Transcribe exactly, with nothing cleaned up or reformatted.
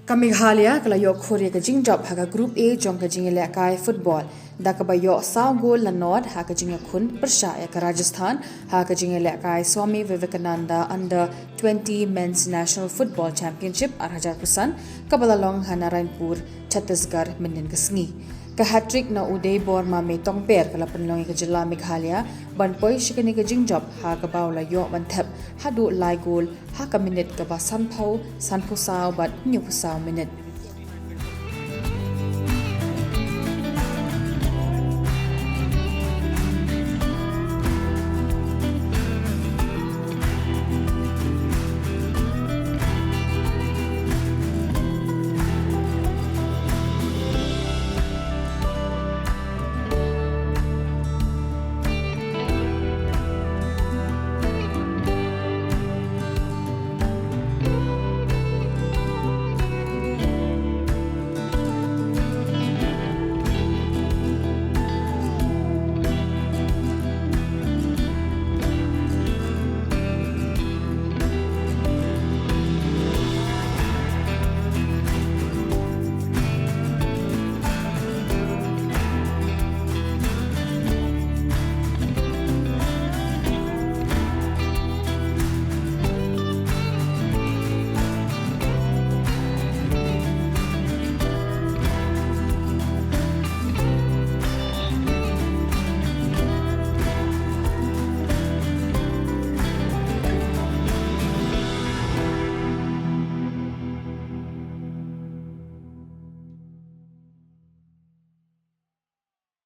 Ka Meghalaya ka la ïoh khur ïa ka jingjop ha ka Group A jong ka jingïalehkai football da kaba ïoh saw gol la nod ha ka jingïakhun pyrshah ïa ka Rajasthan ha ka jingïalehkai Swami Vivekananda Under twenty Men's National Football Championship ar hajar khatsan kaba la long ha Narayanpur, Chhattisgarh mynnin ka sngi. Ka hat-trick na u Deiborma Meitongper ka la pynlong ïa ka jylla Meghalaya ban poi sha kane ka jingjop ha kaba u la ïoh ban thep haduh lai gol ha ka minit kaba sanphew, sanphew saw bad hynñiewphew saw minit.